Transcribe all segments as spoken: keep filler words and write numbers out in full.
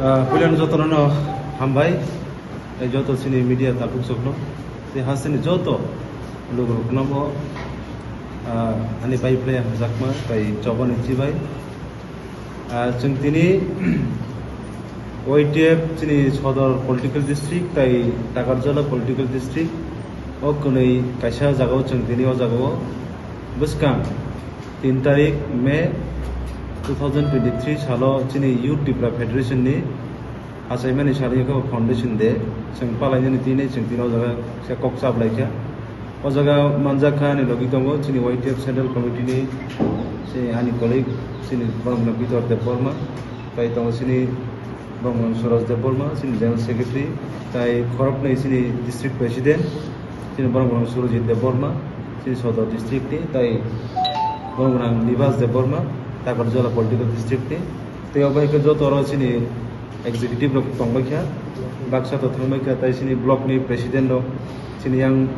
Ah, puilano jotono no hambai, tei joto chini media takhuk chokno, tei hasteni joto lukurokno bo, ah, ani pai phlai hamjakma tei chobani chibai. Ah, chwng tini Y T F chini Sodor political district tei Takarjala political district o kwnwi kaisa jagao chwng tini o jagao bwskang tin tarik May two thousand twenty-three salo chini Youth Tipra Federation ni achaimani salo wngkha foundation day, chwng palainani tini chwng tini o jaga se kok chap laikha. O jaga manjak kha ani logi tongo chini Y T F Central Committee ni chini ani colleague chini borok no Bitor Debbarma, tai tongo chini borok no Suraj Debbarma chini General Secretary, tai khoroknwi chini District President chini borok no Surajit Debbarma chini Sodor District ni, tai borok no Nibas Debbarma Takarjala Political District ni, tei obo hai khe joto oro chini executive rok tongbai kha, baksa to thangbai kha, tai chini block ni president rok, chini yang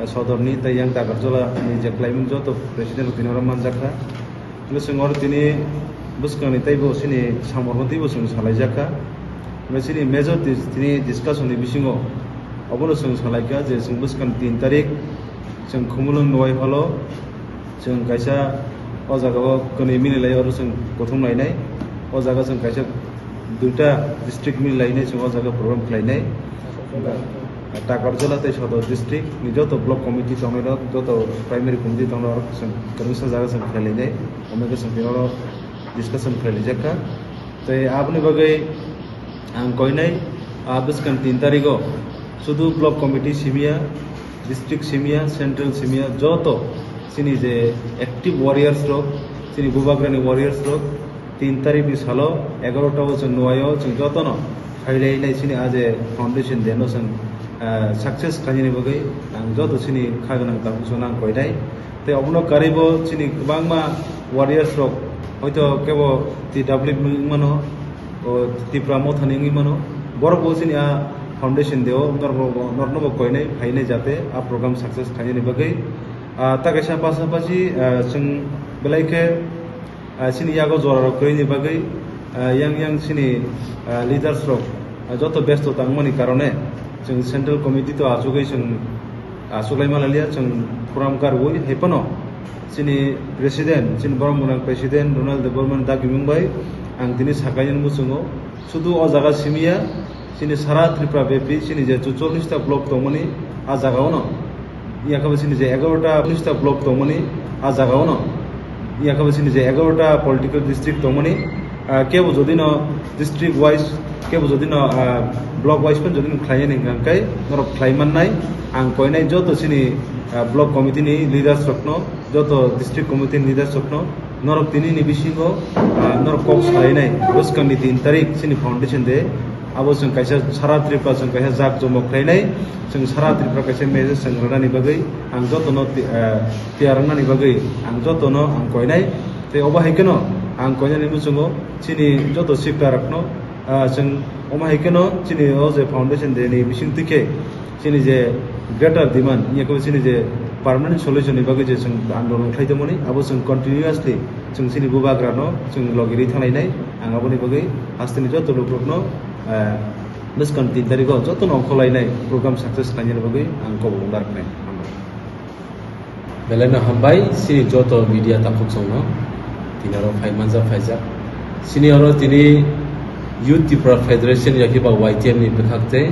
Sodor ni tei yang Takarjala ni je khlaimung joto president rok tini oro manjak kha. Hingke chwng oro tini bwskang ni teibo chini samor bo teibo chwng salai jak kha. Hingke chini major dis-, tini discussion ni bisingo obono chwng salai kha je chwng bwskang tin tarik chwng Khumulwng Nwai hall o chwng kaisa o jaga o kwnwi mili lai oro chwng kuthum lainai. O jaga chwng kaisa duita district mili lainai chwng o jaga program khlainai. Takarjala tei Sodor district ni joto block committee tongnai rok, joto primary committee tongnai rok chwng kwrwngsa jaga chwng khlai lainai. Omo khe chwng tini oro discussion khlai laijak kha. Tei aboni bagwi ang koinai, ah, bwskang tin tarigo sudu block committee simiya, district simiya, central simiya, joto chini je active warriors rok, chini bubagrani warriors rok, tin tarik ni salo egarota o chwng Nwai o chwng jotono phailainai chini a je foundation day no chwng, ah, success khlainani bagwi ang joto chini kha gwnang tabuk chwng nang koinai. Tei obono karwi bo chini kwbangma warriors rok hoito kebo T W wngwi mano, o Tipra Mothani wngwi mano, borok bo chini a foundation day o norokno bo, norokno bo koinai phainai jate a program success khlainani bagwi. Ah, ta kaisa pasapasi, ah, chwng belai khe, ah, chini yago jora rok kwrwini bagwi, ah, yang yang chini, ah, leaders rok, ah, joto besto tangmani karone chwng central committee to achugwi chwng achuklai manliya, chwng program karwi hai phano chini president, chini borok mwnang president Ronald Debbarma dagimung bai ang tini sakainani muchungo sudu o jaga simiya, chini sara Tripura bepi chini je chuchollish ta block tongmani a jaga ono, yakabo chini je egarota ta block tongmani a jaga ono, yakabo chini je egarota political district tongmani, ah, kebo jodi no district wise, kebo jodi no, ah, block wise phan jodi no khlainani hwnkha khe norok khlai mannai. Ang koinai joto chini, ah, block committee ni leaders rokno, joto district committee ni leaders rokno, norok tini ni bisingo, ah, norok kok salainai bwskang ni tin tarik chini foundation day. Abo chwng kaisa sara Tripura chwng kaisa jak jomok khlainai, chwng sara Tripura kaisa message chwng rwnani bagwi ang jotono ti-, ah, tiyar wngnani bagwi ang jotono ang koinai. Tei obo hai kheno ang koinani muchungo chini joto sikla rokno, ah, chwng omo hai kheno chini o je foundation day ni bising twi khe chini je greater demand, yakho chini je permanent solution ni bagwi je chwng andolon khlai tongmani, abo chwng continuously chwng chini bubagra no chwng logi rwi thanglainai. Ang aboni bagwi hasteni joto lukurokno, eh, bwskang tin tarikh o joto no ongkhorlainai program success khlainani bagwi ang kobok wngar khnai. Hambai. Belai no hambai, chini joto media takhuk chwngno tini oro phai manjak phaijak. Chini oro tini Youth Tipra Federation yakhe ba Y T F ni bwkhak tei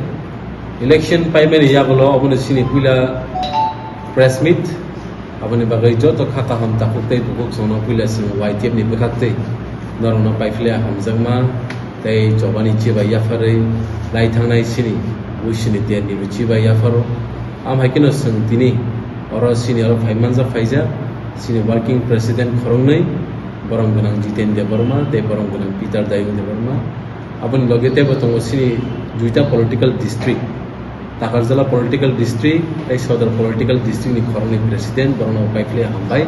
election paimani yagulo obono chini puila press meet, aboni bagwi joto kha kaham takhuk tei bukhuk chwngno puila chwng Y T F ni bwkhak tei norokno paiphlai hamjakma tei chobani chibai yapharwi lai thangnai chini, ui chini derni bo chibai yapharo. Am hai kheno chwng tini oro chini oro phai manjak phaijak chini working president khoroknwi, borom gwnang Jiten Debbarma tei borom gwnang Peter Dayung Debbarma. Aboni loge teibo tongo chini duita political district, Takarjala political district tei Sodor political district ni khoroknwi president, borokno paiphlai hambai.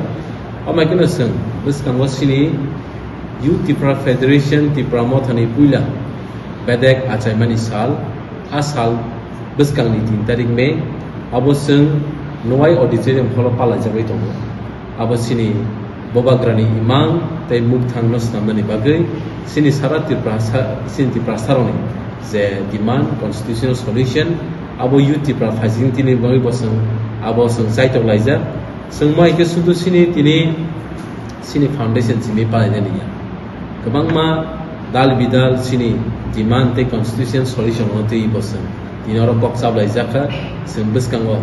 Am hai kheno chwng bwskango chini Youth Tipra Federation Tipra Mothani puila bedek achaimani sal, a sal bwskangni tin tarik May, abo chwng Nwai Auditorium Hall o palaijagwi tongo. Abo chini Bubagrani imang tei mukthangno swnamnani bagwi chini sara Tiprasa, chini Tiprasarokni je demand, constitutional solution, abo youth Tipra phaising tini bagwi bo chwng, abo chwng chaitok laijak. Chwng mai khe sudu chini tini chini foundation simi palainani ya. Kwbangma dal bidal chini demand tei constitutional solution no twi bo chwng tini oro kok chaplaijak kha. Chwng bwskango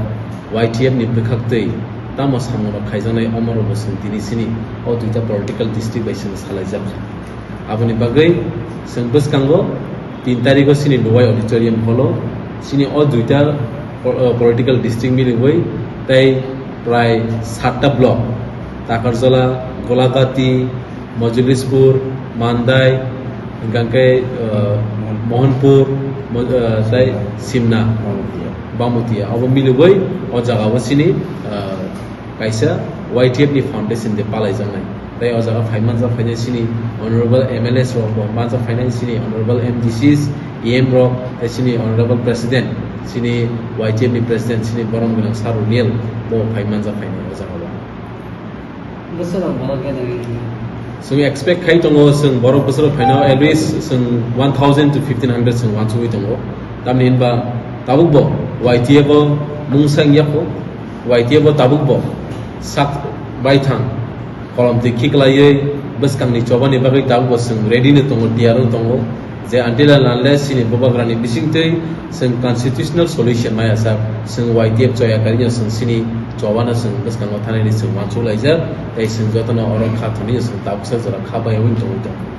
Y T F ni bwkhak twi tamo samung rok khaijaknai, omo rok bo chwng tini chini o duita political district bai chwng salaijak kha. Aboni bagwi chwng bwskango tin tarikh o chini Luwai Auditorium hall o chini o duita po-, uh, political district miliwi tei prai satta block, Takarjala, Golagati, Mojolispur, Mandai, hingkha khe, uh, Mohanpur, Mo-, uh, tei Simna, Bamutia. Bamutia. Abo miliwi o jaga o chini, uh, kaisa Y T F ni foundation de palaijaknai. Tei o jaga phai manjak phainai chini honorable M L As rok, bo manjak phainai chini honorable M D Cs, E M rok, tei chini honorable president, chini Y T F ni president, chini borom gwnang Sir Runiel, bo phai manjak phainai o jaga o. Bwswk rok borok gede gede. Chwng expect khai tongo, chwng borok bwswk rok phaino at least chwng one thousand to fifteen hundred chwng uansugwi tongo. Tamni hinba tabuk bo Y T F o mungsa wngya kho, Y T F o tabuk bo sak baithang kolom twi khiklaiwi bwskangni chobani bagwi tabuk bo chwng ready no tongo, tiyar no tongo. Je until and unless chini bubagrani bisingtwi chwng constitutional solution maya sak, chwng Y T F choya karino chwng chini chobano chwng bwskango thanani chwng uansuk laijak, tei chwng jotono oro kha thani chwng tabuksa jora kha bai wng tongwi tongo.